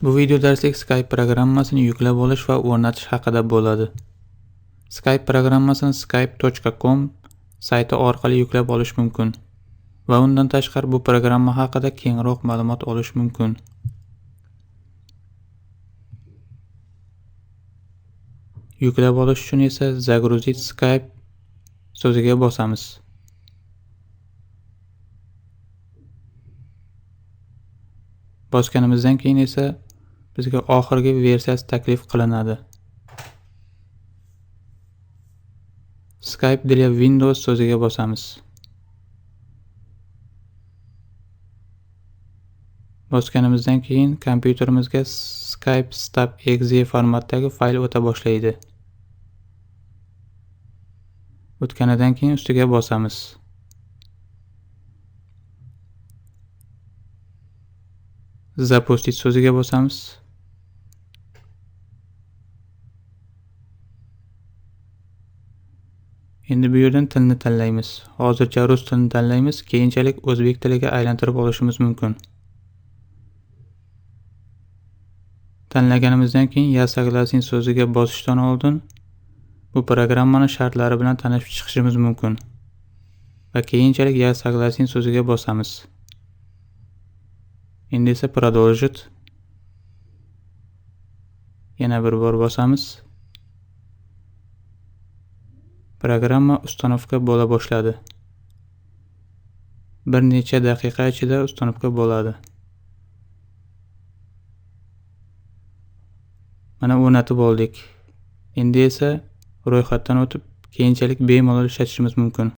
Bu video darslik Skype programmasini yuklab olish va o'rnatish haqida bo'ladi. Skype programmasini skype.com sayti orqali yuklab olish mumkin va undan tashqari bu programma haqida kengroq ma'lumot olish mumkin. Yuklab olish uchun esa "Загрузить Skype" so'ziga bosamiz. Bosganimizdan keyin esa bizga oxirgi versiyasi taklif qilinadi. Skype для Windows so'ziga bosamiz. Bosganimizdan keyin kompyuterimizga Skype stab.exe formatdagi fayl o'ta boshlaydi. O'tganidan keyin ustiga bosamiz. Запустить so'ziga bosamiz. Endi bu yerdan tilni tanlaymiz. Hozircha rus tilini tanlaymiz, keyinchalik o'zbek tiliga aylantirib olishimiz mumkin. Tanlaganimizdan keyin "Я согласен" so'ziga bosishdan oldin bu programmani shartlari bilan tanishib chiqishimiz mumkin. Va keyinchalik "Я согласен" so'ziga bosamiz. Endi esa "Продолжить" yana bir bor bosamiz. Programma установка bo'la boshladi. Bir necha daqiqa ichida установка bo'ladi. Mana o'rnatib oldik. Endi esa ro'yxatdan o'tib, keyinchalik bemalol ishlatishimiz mumkin.